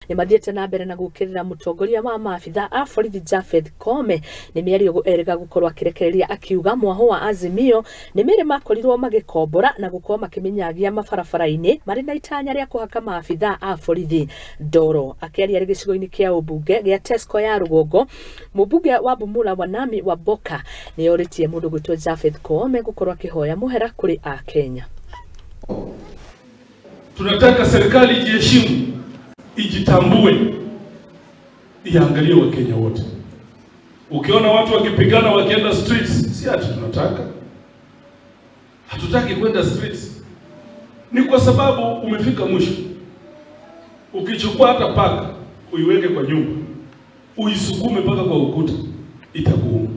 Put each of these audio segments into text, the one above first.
Nĩ mathiĩte na mbere na gũkĩrĩra mũtongoria wa maabitha a borithi Japheth Koome nĩ mĩario erĩga gũkorwo akĩrekereria akiuga mwaho wa Azimio nĩ mĩrĩ makorirwo magĩkombora na gũkorwo makĩmĩnyagia mabarabara-inĩ marĩ na itanya rĩa kũhaka maabitha a borithi ndoro. Akĩaria arĩ gĩcigo-inĩ kĩa ũmbunge gĩa Tesco ya rũgongo, mũmbunge wa Bumula Wanami wa Boka nĩ orĩtie mũndũ gwĩtwo Japheth Koome gũkorwo akĩhoya mũhera kũrĩ Akenya. Tunataka serikali ijiheshimu, ijitambue, iangalie Wakenya wote. Ukiona watu wakipigana wakienda streets, si ati tunataka. Hatutaki kwenda streets. Ni kwa sababu umefika mwisho. Ukichukua hata paka, uiweke kwa nyumba, uisukume paka kwa ukuta, itakuuma.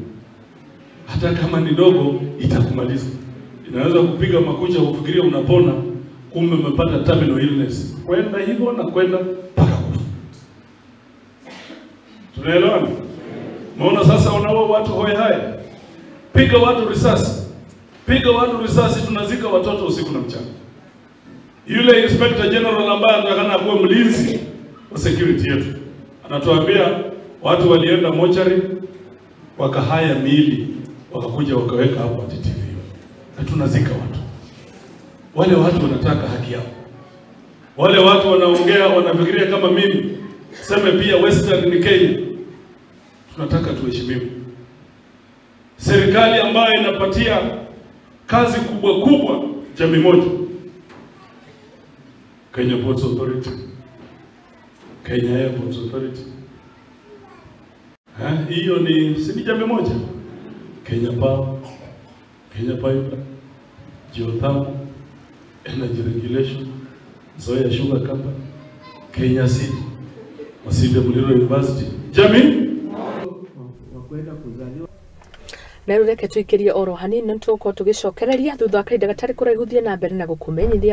Hata kama ni dogo, itakumaliza. Inaweza kupiga makucha ufikirie unapona, kumbe umepata terminal illness. Kwenda hivyo na kwenda paka kufa. Tunaelewana? Maona sasa unaua watu hoi hai. Piga watu risasi. Piga watu risasi, tunazika watoto usiku na mchana. Yule Inspector General ambaye anatakana kuwa mlinzi wa security yetu, anatuambia watu walienda mochari wakahaya miili, wakakuja wakaweka hapo TV. Na tunazika watu. Wale watu wanataka haki yao. Wale watu wanaongea wanafikiria kama mimi. Sema pia Western ni Kenya. Tunataka tuheshimiwe. Serikali ambayo inapatia kazi kubwa kubwa jamii moja. Kenya Ports Authority, Kenya Airports Authority. Hiyo ni si jamii moja. Kenya Power, Kenya Pipeline, Geothermal, Energy Regulation, Nzoia Sugar Company, Kenya Seed, Masinde Muliro University. Jamii na rĩu reke tũikĩrie oro hanini nĩ tũgũkorwo tũgĩcokereria thutha wa kahinda gatarĩ kũraihu thiĩ na mbere na gũkũmenyithia.